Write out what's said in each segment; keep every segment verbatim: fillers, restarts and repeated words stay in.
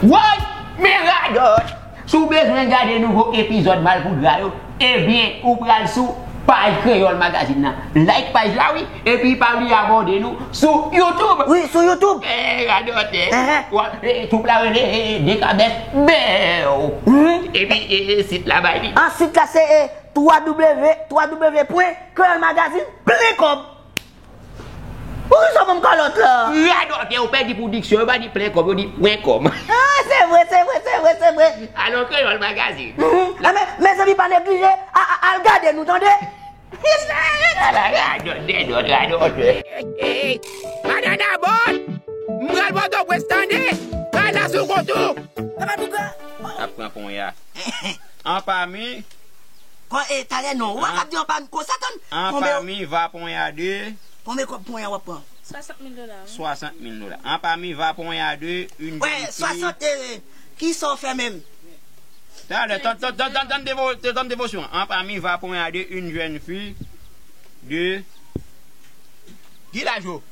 Woy! Men radòt! Si w bezwen gade nouvo epizòd Malpougra yo, ebyen, ou pral sou paj Kreyòl Magazine nan. Like paj la, wi, epi pa bliye abòne nou sou YouTube. Wi, sou YouTube. Eh, radòt, eh. Ehè. Wa, eh, twoup la rele, eh, Dekabès Bèw. Mhm. Epi, eh, sit la bay li. Ah, sit la se, eh, twa W, twa W pwen kreyòl magazine plen kòb. Poukisa w ban m kalòt la? Radòtè, ou pèdi pou diksyon, yo pa di plen kòb, yo di pwen kòm. Ah, se vre, se vre, se vre, se vre. Alò, Kreyòl Magazine. Mhm. Ah, men, mezanmi, pa neglije, a, a, al gade nou, tande. Ala radòtè, radòtè. Ey, ey, banana bòt. M pral Pòtoprens, tande. Pral la sou kontou. Papa Douga. Ap pran ponya. Anpami. Kon, e, talè non. Ou pa kap di anpami konsa, tann. Anpami va ponya de. Konbyen kòb ponya w ap pran? Swasant mil dola, wi. Swasant mil dola. Anpami va ponya de, une jeune fille. Wè, swasant, e, kisa w fè menm? Talè, tann, tann, tann, tann, tann devo-, tann devosyon. Anpami va ponya de, une jeune fille de, ki laj ou?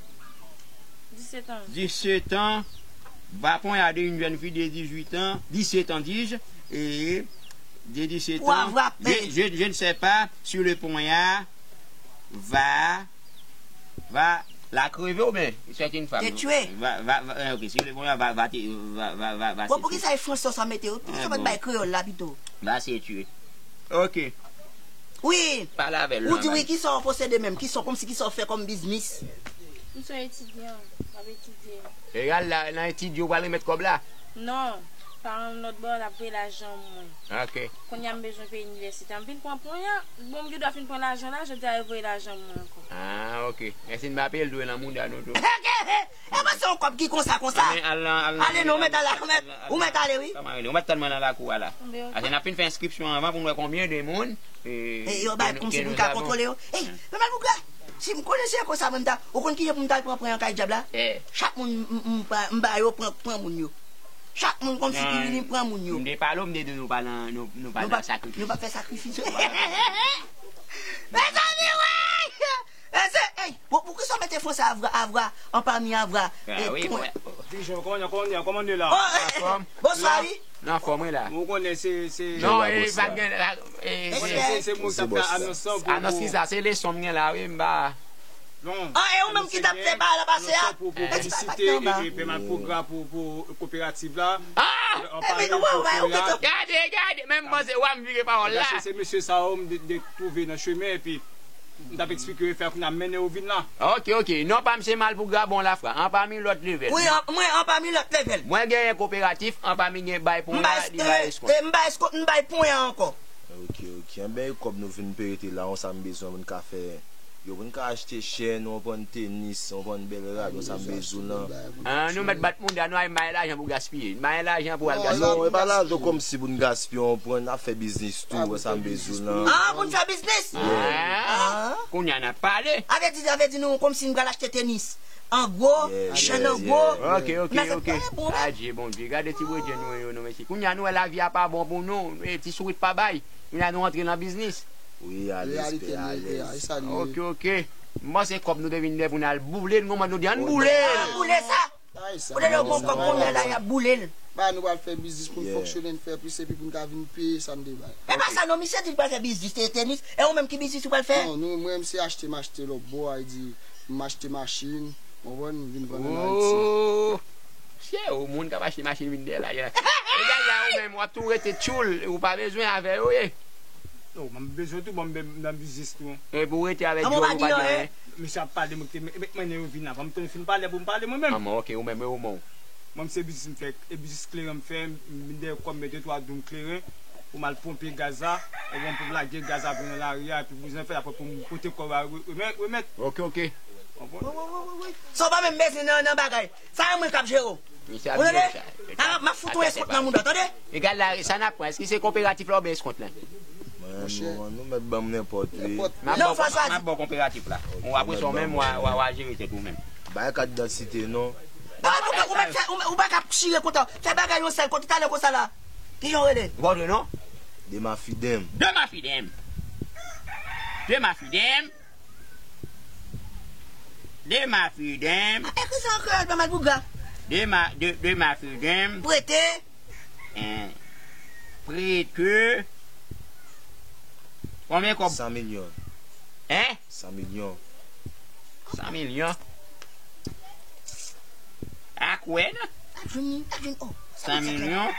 Disèt an. Disèt an. Va ponya de, une jeune fille de dix-huit ans, dix-sept ans, dis-je, et de dix-sept ans, je, je, je ne sais pas si le poignard va, va la crever ou bien c'est une femme. Te tchwe. Va, va, va, eh, ok, si le poignard va, va, te, va, va, va, va. Bon, poukisa e fransè sa mete yo? Poukisa w pa t bay kreyòl la pito? Va se tchwe. Ok. Wi. Pale avè l. Ou di wi, kisa w posede menm? Kisa w, kòmsi kisa w fè kòm biznis? M se yon etidyan, m ap etidye. Egal la, nan etidye w pral remèt kòb la? Non. Paran m lòt bò, l ap voye lajan mwen. Ok. Kounye a m bezwen peye inivèsite. M vin pran ponya, bon, m gen dwa fin pran lajan la, jodi a yo voye lajan mwen ankò. Ah, ok. Mèsi, m pa peye l dwe nan mouda nou tou. E pa se yon kòb ki konsa, konsa. Ale, al nan, al nan, ale non, mèt ale, ou mèt, ou mèt ale, wi. Kòman rele? Ou mèt tann mwen nan lakou a la. Paske n ap fin fè enskripsyon anvan pou n wè konbyen de moun, e, e yo bay kòmsi pou n ka kontwole yo. Ey, men Malpougra, si m konnen se konsa mwen m ta, ou konn kijan pou m ta al pran pwen an kay dyab la? Chak moun m, m, m pa, m ba yo pran, pran moun yo. Chak moun kòmsi ki vini pran moun yo. M te pale w, m te di nou pa nan, nou, nou pa nan sakrifis. Nou pa fè sakrifis. Mezanmi, wi! E se, ey, pou, poukisa w mete fransè avra, avra, anpami avra? Ah, wi, pwen. Dijon, kòman, kòman, kòman nou la? Oh, eh, eh, bonswa, wi. Nan fòm, wi, la. Ou konnen se, se. Non, e, pa gen, e, se, se, se moun k ap fè anons lan pou, anons ki sa, se leson m gen la, wi, m pa. Non. Ah, e ou menm ki t ap fè bagay la pase a? Pou, pou piblisite e, e pèmèt pwogrè pou, pou koperativ la. Ah! Anpami pou pwogrè. Gade, gade, menm panse, w ap vire pawòl la. Se mesye sa yo m de, de twouve nan chemen, epi m t ap eksplike yo, fè kounye a mennen yo vin la. Ok, ok. Non pa m se Malpougra, bon lafra. Anpami lòt level. Wi, an, mwen anpami lòt level. Mwen genyen koperatif, anpami gen bay ponya, li bay eskont. M bay eskont, m bay ponya ankò. Ok, ok. Anben, e kòb nou vin peye la, yon sa m bezwen pou n ka fè, yo, pou n ka achte chèn, ou konprann, tenis, ou konprann, bèl rad, yon sa m bezwen la. Ah, nou mèt bat mouda nou, ay, m pa gen lajan pou gaspiye. M pa gen lajan pou al gaspiye. Non, e pa lajan kòmsi pou n gaspiye, ou konprann, n ap fè biznis tou, yon sa m bezwen la. Ah, pou n fè biznis? Ah, kounye a n ap pale. Avè di, avè di nou, kòmsi n pral achte tenis. An gwo, chèn an gwo. Ok, ok, ok. Adje, Bondye, gade ti bredjen nou yo, non, mesye. Kounye a nou wè lavi a pa bon pou nou, e ti sourit pa bay. Kounye a nou antre nan biznis. Wi, alèz, pè, alèz. Ok, ok. M panse kòb nou te vin dèyè pou n al boule l, nou mande nou di, ann boule l. Ann boule sa. Ou te dwe gon kòb kounye a la, y ap boule l. Ba nou pral fè biznis pou n fonksyone, n fè plis, epi pou n ka vin peye sa n te bay. E pa sa non, misye di l pral fè biznis te-, tenis, e ou menm ki biznis ou pral fè? Non, nou, mwen, m se achte m achte lòt bò, a di, m achte machin, ou konprann, m vin vann ann Ayiti. Oh! Chè, ou moun k ap achte machin vin dèyè la, ya. Egal la, ou menm, w ap tou rete tchoul, ou pa bezwen avè yo, ye. Non, mwen bezwen tou, bon, m nan biznis tou. E pou rete avèk djòl ou pa gen anyen. Misye ap pale, mwen te met mwen yo vin avan. M te fin pale pou m pale mwen menm. Anmò, ok, ou menm, e ou menm. Mwen, m se biznis m fè, e biznis kleren m fè, m vin dèyè kòb, m mete twa doum kleren pou m al ponpe gaz la. E bon, pou m lage gaz la vin nan lari a, epi pou biznis fè, apre pou m pote kòb la, remèt, remèt. Ok, ok. Konprann? Wi, wi, wi, wi, wi. Sa w pa menm bezwen nan, nan bagay. Sa e mwen k ap jere w. Ou tande? Ah, m ap fout yon eskont nan mouda, tande? Egal la, sa n ap pran? Èske se koperatif la oubyen eskont la? Mwen, nou, nou mèt ban m nenpòt, wi. Non, François. M ap ba w koperatif la. Ou apre sa, ou menm, w a, w a, w a jere tèt ou menm. Bay kat didantite, non. Bagay pou ou mèt fè, ou, ou pa ka chire kontan. Fè bagay yon sèl kote, talè konsa la. Kijan w rele? Ou pa rele non? Dema Fidem. Dema Fidem. Dema Fidem. Dema Fidem. Ekri sa an kreyòl, pa mal pou gra. De ma, de, de ma fidèl. Prete. Hein. Prete. Konbyen kòb? San milyon. Hein? San milyon. San milyon. A kwè non. N ap jwenn, n ap jwenn, oh. San milyon.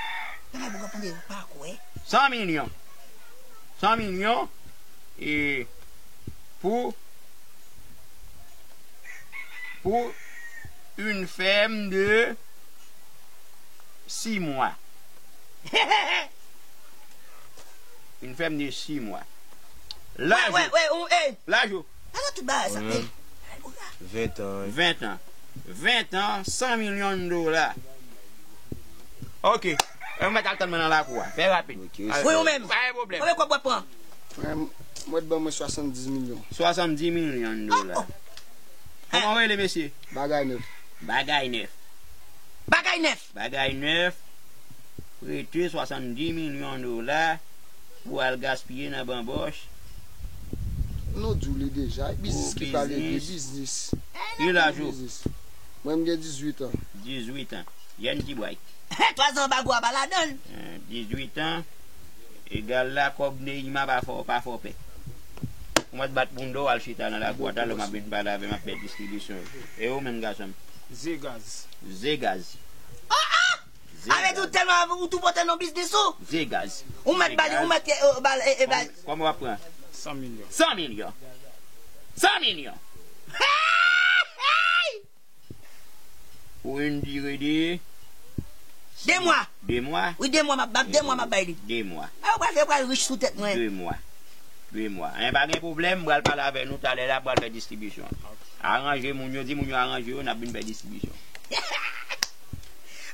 Nan men pou konprann pa kwè. San milyon. San milyon. E pou, pou une ferme de six mois. Une ferme de six mois. Laj ou. Wè, wè, wè, ou, ey. Laj ou. Ala tout bagay sa, ey. Ven tan. Ven tan. Ven tan, san milyon dola. Ok. Ou mèt al tann mwen nan lakou a. Fè rapid. Ok. Wi, ou menm. Pa gen pwoblèm. Konbyen kòb w ap pran? Mwen, mwen ban mwen swasanndis milyon. Swasanndis milyon dola. Oh, oh. Kòman w rele, mesye? Bagay nèf. Bagay nèf. Bagay nèf. Bagay nèf. Prete swasanndis milyon dola pou al gaspiye nan banbòch. Nou di w li deja. Biznis ki pale de biznis. Ki laj ou? Biznis. Mwen, m gen dizuit an. Dizuit an. Jèn ti bway. Twa zan bago a pa ladan l. Eh, dizuit an. Egal la, kòb Neyma pa fè w, pa fè w pè. Ou mèt bat bounda w al chita nan lakou a, talè m ap vin pale avè w, m ap fè distribisyon. E ou menm, gason m? Zegaz. Zegaz. Ah, ah! Zegaz. Avè di w tèlman ou tou pote nan biznis ou. Zegaz. Ou mèt bali, ou mèt, eh, eh, bal, eh, eh, bal. Kòman w ap pran? San milyon. San milyon. San milyon. Hey! Hey! Pou une durée de... De mwa. De mwa? Wi, de mwa, m ap, de mwa m ap bay li. De mwa. A, ou pral fè, ou pral rich sou tèt mwen. De mwa. De mwa. Hein, pa gen pwoblèm, m pral pale avè nou talè la, m pral fè distribisyon. Aranje moun yo, di moun yo aranje yo, n ap vin fè distribisyon.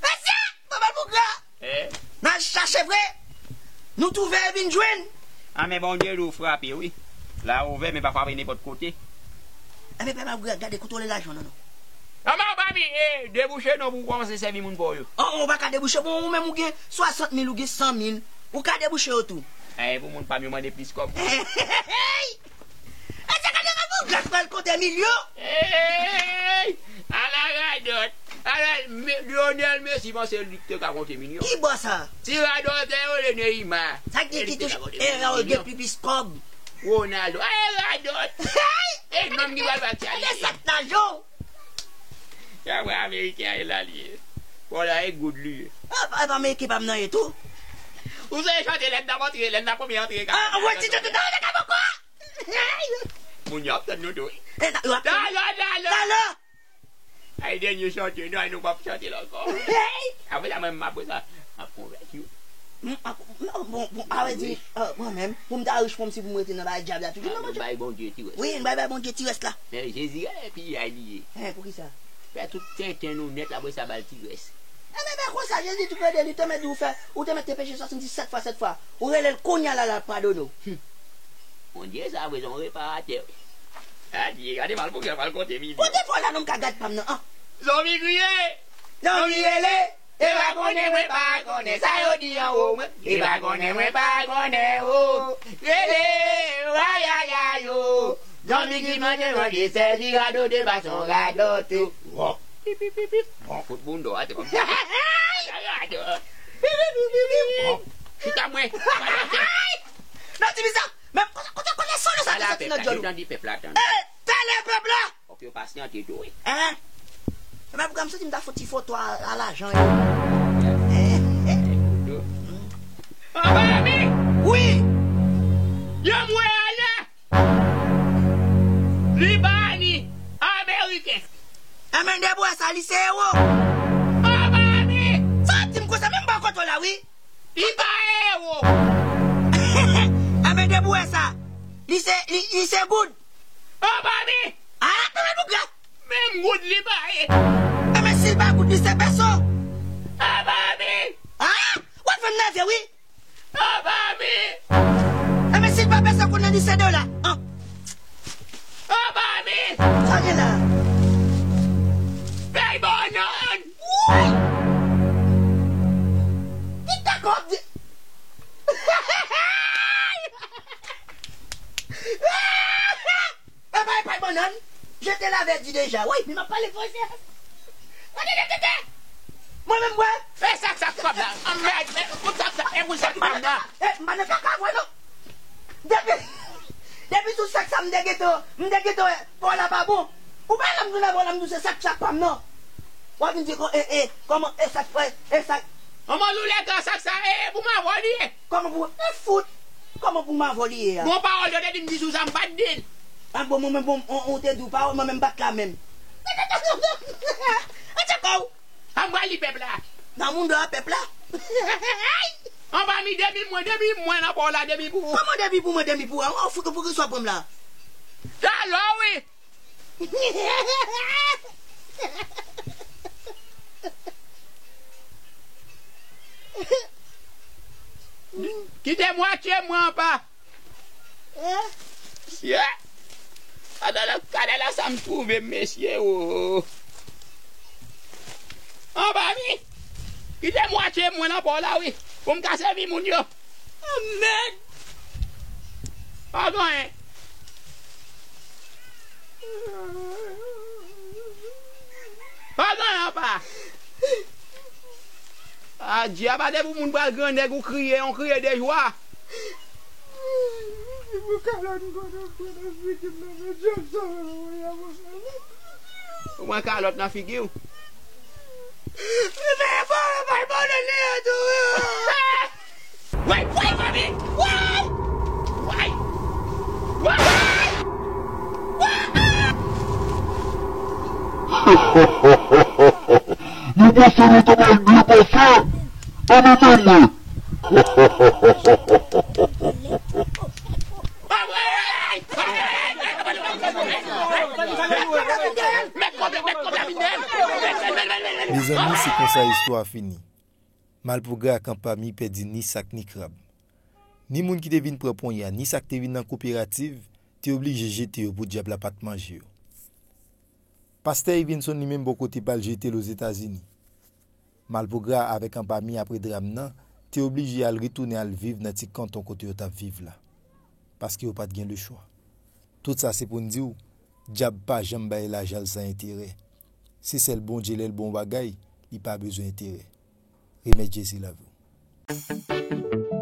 Mesye, Papa Boukra! Eh? N al chache vre. Nou twouve e vin jwenn. A, men Bondye di w frape, wi. La ouvè, men pa frape nenpòt kote. Enben, Papa Boukra, gade kote w le lajan nan, non. Anba w pa mi, eh, debouche non pou w kòmanse sèvi moun pa w yo. Oh, oh, ou pa ka debouche. Bon, ou menm ou gen swasant mil, ou gen san mil. Ou ka debouche yo tou. Eh, pou moun pa m yo mande plis kòb. Hey, hey, hey! Mesye, gade Papa Boukra pral konte milyon. Hey! Ala radòt! Ala, me, Lionel Messi panse li te ka konte milyon. Ki bò sa? Ti radòt yo rele Neymar. Sa ki, ki touche? E yo gen pi plis kòb. Ronaldo. Ay, radòt! Hey! E nonm ki pral bat sa li. Gade sa t lajan w. Ya wè ameriken a, e la li ye. Bò la, e goud li ye. Ah, ah, ameriken pa m nan ye tou. Ou se chante lè n ap antre, lè n ap premye antre. Ah, wè, ti chante nan, nan, nan, nan, nan. Moun yo ap tann nou tou. Eh, yo ap tann. Talè, talè. Talè. Ay, dènye chante, non, ay, nou p ap chante l ankò. Hey! Apre sa, mwen, apre sa, m ap konvèti. M ap, non, bon, bon, a vre di, euh, mwen menm, pou m ta rich kòmsi pou m rete nan bay dyab la toujou, non, Bondye. Bay Bondye ti rès. Wi, m bay, bay Bondye ti rès la. Men Jezi, eh, piyay li ye. Eh, poukisa? Fè tout tenten nou nèt, apre sa, ba l ti rès. Enben, ben konsa, Jezi tou plede li, te mèt di ou fè, ou te mèt te peche swasanndisèt fwa sèt fwa. Ou rele l kounye a la, l ap padone w. Hum. Bondye sa vre, se yon reparatè, wi. Adye, gade mal pou grann mal konte milyon. Kote fò la, non, m ka gad pa m nan, an. Zonbi kriye! Zonbi rele! E pa konnen mwen pa konnen sa yo di anwo mwen. E pa konnen mwen pa konnen, o. Rele, ayayay, o. Zanmi ki mande mande sèvi radòt de fason radòt, o. Wòp. Pip, pip, pip, pip. Wòp. Fout bounda w atè kòm sa. Radòt. Pip, pip, pip, pip, pip. Wòp. Chita mwen. Nan ti bizan. Men kote, kote, kote solo sa ki soti nan djòl ou? Pale a pèp la, yo tande pèp la, tande. Eh, pale pèp la! Fòk yo pasyante tou, wi. Hein? Epa pou m santi m ta fè ti foto a, a lajan yo. Hein? Hein? Anba mi! Wi! Yo mwe ale! Libani! Ameriken! Enben debwè sa li se ewo! Anba mi! Sa w ap di m konsa, men m bò kote w la, wi! Li pa ewo! Enben debwè sa, li se, li, li se goud! Anba mi! Ah, anben boug la! Menm goud li pa ye! Enben si l pa goud, li se peso! Anba mi! Ah! W ap fè m nève, wi! Anba mi! Enben si l pa peso, konnen li se dola! An! Anba mi! Sa gen la? Pèy bannann! Woy! Ki tako w ap di? Epa, epa, bannann. Je te l'avais dit déjà. Wi, men m ap pale fransè. Gade, gade, gade. Mwen menm, wè. E sak sa k kòb la. Anmèd, men, ou tap sa, e pou sak pa m nan. E, m pa nan kaka, vre, non. Depi, depi sou sak sa, m te gentan, m te gentan wè, pa w la pa bon. Ou pa la m tounen pa w la m tou se sak, sak pa m, non. W ap vin di, e, e, kòman, e sak, e, e sak. Kòman nou lè tan sak sa, e, pou m avè w li ye. Kòman pou, e, fout. Kòman pou m avè w li ye a? Bon, pawòl yo te di m di sou sa, m pa t di l. A bon, mwen menm, bon, ou, ou te di w pawòl, mwen menm m pa t la menm. Atchakòw! Sa m pral li pèp la. Nan moun dwa pèp la. Anba mi demi mwen, demi mwen nan pa w la, demi pou ou. Kòman demi pou mwen, demi pou ou? An, fou, fou ki swa pran m la. Talò, wi. Kite mwatye mwen anba. Mesye! Gade la, gade la sa m twouve m, mesye o. Anba mi! Kite mwatye mwen nan pa w la, wi. Pou m ka sèvi moun yo. Anmèd! Pa gen anyen. Pa gen anyen anba. Adye, apa depi moun pral grannèg ou kriye, yon kriye de jwa. Ou pran kalòt nan figi w. Woy, woy, mami! Woy! Woy! Woy! Nou panse nou ta bay byen pase? Ann anmenn mwen! Mezanmi, se konsa istwa a fini. Malpougra ak Anpami pèdi ni sak ni krab. Ni moun ki te vin pran ponya, ni sa k te vin nan koperativ, te oblije jete yo pou dyab la pa t manje yo. Pastè Evenson li menm bò kote pa l jete l Ozetazini. Malpougra avèk Anpami apre dram nan, te oblije al retounen al viv nan ti kanton kote yo t ap viv la. Paske yo pa t gen lechwa. Tout sa se pou n di w, dyab pa janm bay lajan l san enterè. Se sèl Bondye lè l ba w yon bagay, li pa bezwen enterè. Remèt Jezi lavi w.